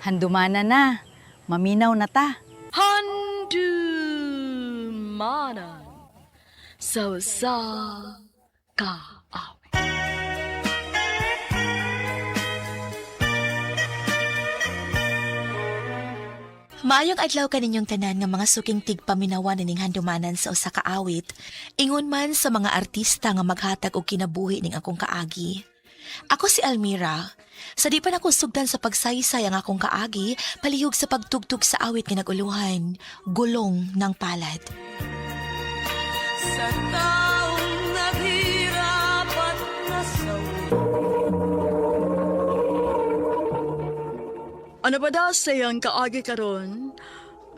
Handumana na. Maminaw na ta. Handumanan sa usa ka awit. Maayong adlaw kaninyong tanan nga mga suking tigpaminawan ining handumanan sa usa ka awit. Ingon man sa mga artista nga maghatag og kinabuhi ning akong kaagi. Ako si Almira. Sa di pa nako sugdan sa pagsaysay ang akong kaagi, palihog sa pagtugtog sa awit nga naguluhan, gulong ng palad. Sa taong naghirap at nasawi. Ano ba da sa iyang kaagi karon?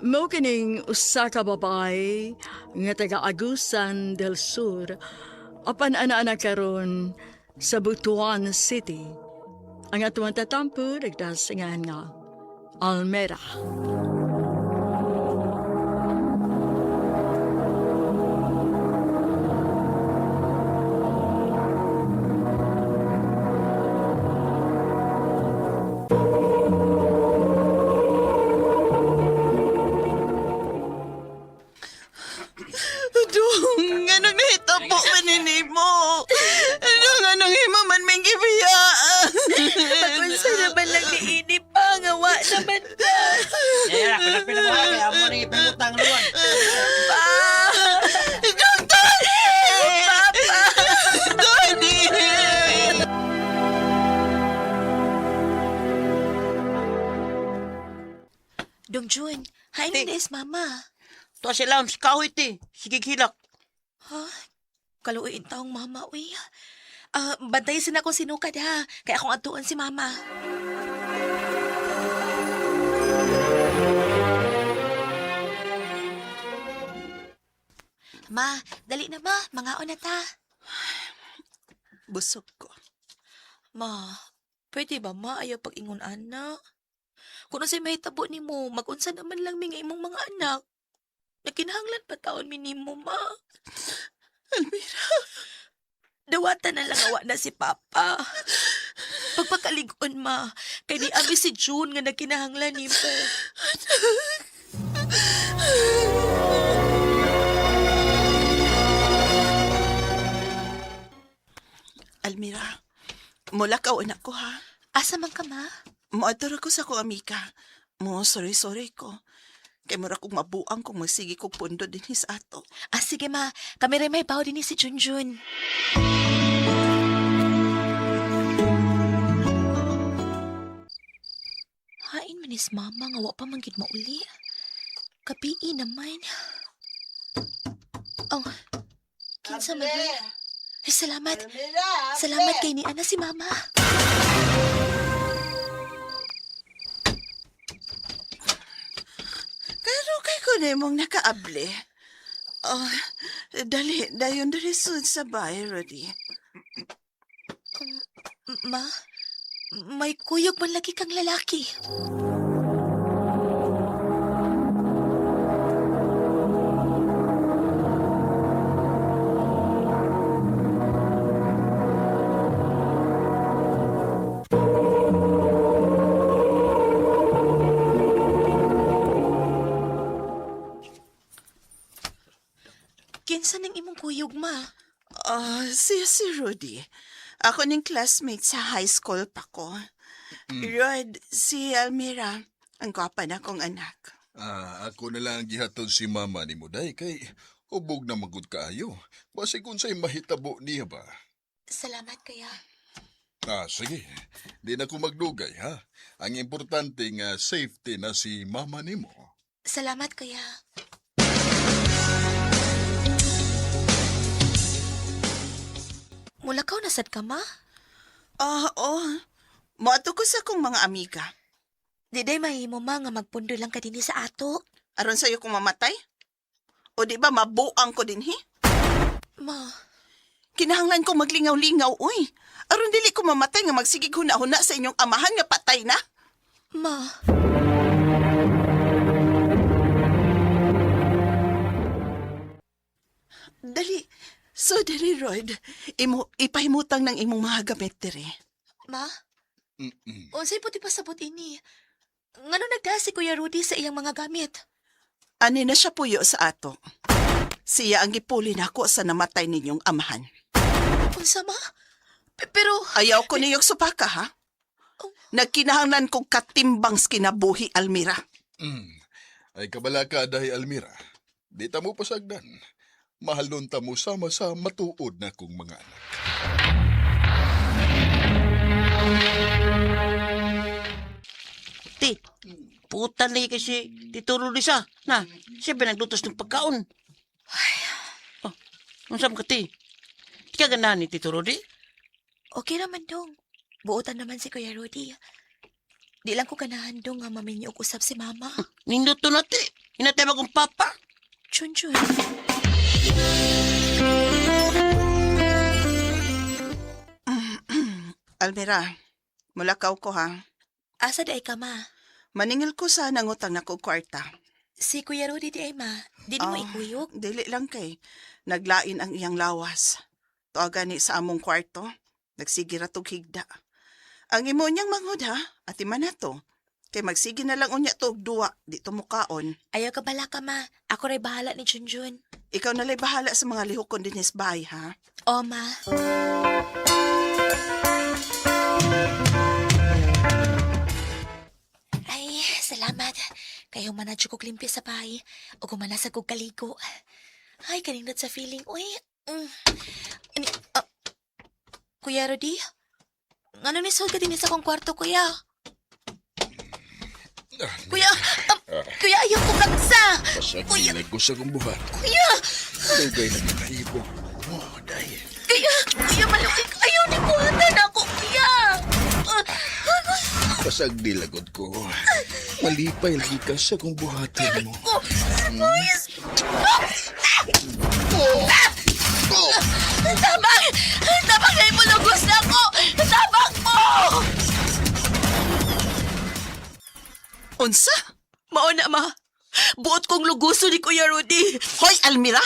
Mao kining usa ka babae nga taga Agusan del Sur apan ana-ana karon sa Butuan City. Ang atuang tatampo nagdasingan nga Almera. Dong, anong nahitabo man ni mo? Anong anong himo man may gibiyaan? Pagunsa naman lang ni ini pa, nga wa naman pa. Eh, pinapila mo kaya mo nang ipangutang luwan. Pa! Dong, Tony! Papa! Tony! Dong Jun, hain Te. na is mama. To si Lams, kahoy ti. Sige hilak. Ha? Kaluoy taong mama, uy. Ah, bantay sin ako sinukad ha. Kaya akong atuon si mama. Ma, dali na ma. Mangaon na ta. Busog ko. Ma, pwede ba ma ayaw pag-ingon ana? Kung unsay mahitabo nimo, mag-unsa naman lang mi nga imong mga anak. Nagkinahanglan pa taon mi nimo, ma. Almira, Dawatan na lang awa na si Papa. Pagpakaligon, ma. Kay ni abi si June nga nagkinahanglan nimo. Almira, mula ka anak ko ha. Asa man ka, ma? Moadtor ako sa ko amika. Mo sorry sorry ko. Kay mura kong mabuang kung magsige kog pundo dinhi sa ato. Ah, sige, ma. Kami rin may bawo din ni si Junjun. Hain man is mama nga wa pa man gid mauli. Kapii naman. Oh, kinsa man rin. Ay, salamat. Salamat kay ni Ana si mama. Pero kay ko na mong nakaable. Oh, dali, dayon dali sud sa bahay, Rudy. Ma, may kuyog man lagi kang lalaki. Kinsa nang imong kuyog, ma? Oh, siya si Rudy. Ako ning classmate sa high school pa ko. Rod, si Almira, ang gwapa na kong anak. Ah, ako na lang ang gihatod si mama ni Muday kay hubog na magud kaayo. Basig unsay mahitabo niya ba? Salamat kaya. Ah, sige. Di na ko magdugay, ha? Ang importante nga safety na si mama nimo. Salamat kaya. Mulakaw na sad ka, ma? Oh, oh. Moadto ko sa akong mga amiga. Di day mahimo ma nga magpundo lang ka dinhi sa ato. Aron sa'yo kung mamatay? O di ba mabuang ko dinhi? Ma, Kinahanglan ko maglingaw-lingaw, uy. Aron dili ko mamatay nga magsigig huna-huna sa inyong amahan nga patay na. ma. Dali. So, dali, Rod. Imo, ipahimutang ng imong mga gamit diri. Ma, Mm-mm. unsay puti pasabot ini? Ngano nagda si Kuya Rudy sa iyang mga gamit? Ani na siya puyo sa ato. Siya ang gipuli nako sa namatay ninyong amahan. Unsa ma? Pero Ayaw ko niyong supaka, ha? Nagkinahanglan kong katimbang sa kinabuhi, Almira. Ay kabala ka dahi Almira. Di ta mo pasagdan. Mahalon ta mo sama sa matuod na kong mga anak. Ti, putan lagi kasi Tito Rudy sa. Na, siya pinaglutos ng pagkaon. Oh, unsa man ka ti? Di ka ganahan ni Tito Rudy? Okay naman dong. Buotan naman si Kuya Rudy. Di lang ko ganahan dong nga maminyo og usab si Mama. Ninduto na ti. Hinatay ba kong papa? Chun chun. Almira, mulakaw ko ha. Asa di ay ka ma? Maningil ko sa nangutang na ko kwarta. Si Kuya Rudy di ay ma. Di mo Ah, ikuyog. Dili lang kay. Naglain ang iyang lawas. Tuwa gani sa among kwarto. Nagsige ra tog higda. Ang imo niyang manghud ha, ati man na to. Kay magsige na lang unya to og duwa, di to mukaon. Ayaw ka bala ka ma. Ako ray bahala ni Junjun. Ikaw na lay bahala sa mga lihokon dinhi sa bahay ha. O ma. Ay, salamat. Kayo man na kog limpyo sa bahay. O gumanasag kog kaligo. Ay, kanindot sa feeling. Uy, Ani, ah, Kuya Rudy? Ngano ni ka din sa akong kwarto, kuya? Kuya, ah, kuya, ayaw ko kaksa! Pasagdan ko sa kong buhat. Kuya! Dugay na kinaibo. Oh, day. Kuya, kuya, maluig. Ayaw ni buhatan ako, kuya! Ah, Pasagdi lagot ko. Malipay lagi ka sa kong buhatin mo. ko, boys! Tabang! Tabang na imulugos na ako! Tabang mo! Unsa? Mao na, ma. Buot kong luguso ni Kuya Rudy. Hoy Almira,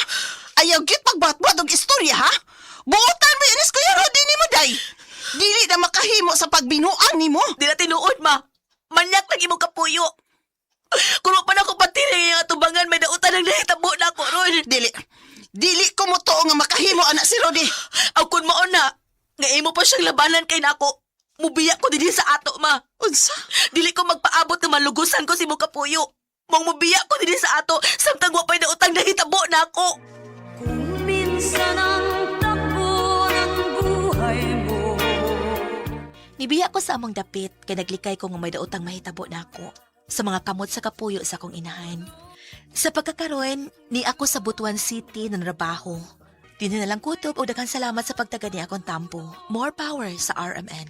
ayaw git pagbatbad og istorya ha. Buotan mo inis Kuya Rudy nimo day. Dili na makahimo sa pagbinuang nimo. Di na tinuod, ma. Manyak lang imong kapuyo. Kung wa pa na ako patiri nga atubangan, may dautan ang nahitabo na ako ron. Dili. Dili ko mo tuo nga makahimo anak si Rudy. Aw kun mao na, nga imo pa siyang labanan kay nako. Mubiya ko dinhi sa ato, ma. Unsa? Dili ko magpaabot na malugusan ko si mo kapuyo. Mong mubiya ko dinhi sa ato, samtang wa pa'y nautang nahitabo na ako. Kung minsan ang takbo ng buhay mo. Nibiya ko sa among dapit kay naglikay ko nga may daotang mahitabo na ako sa mga kamot sa kapuyo sa akong inahan. Sa pagkakaroon, ni ako sa Butuan City na trabaho. Di na lang kutob o daghang salamat sa pagtaga ni akong tampo. More power sa RMN.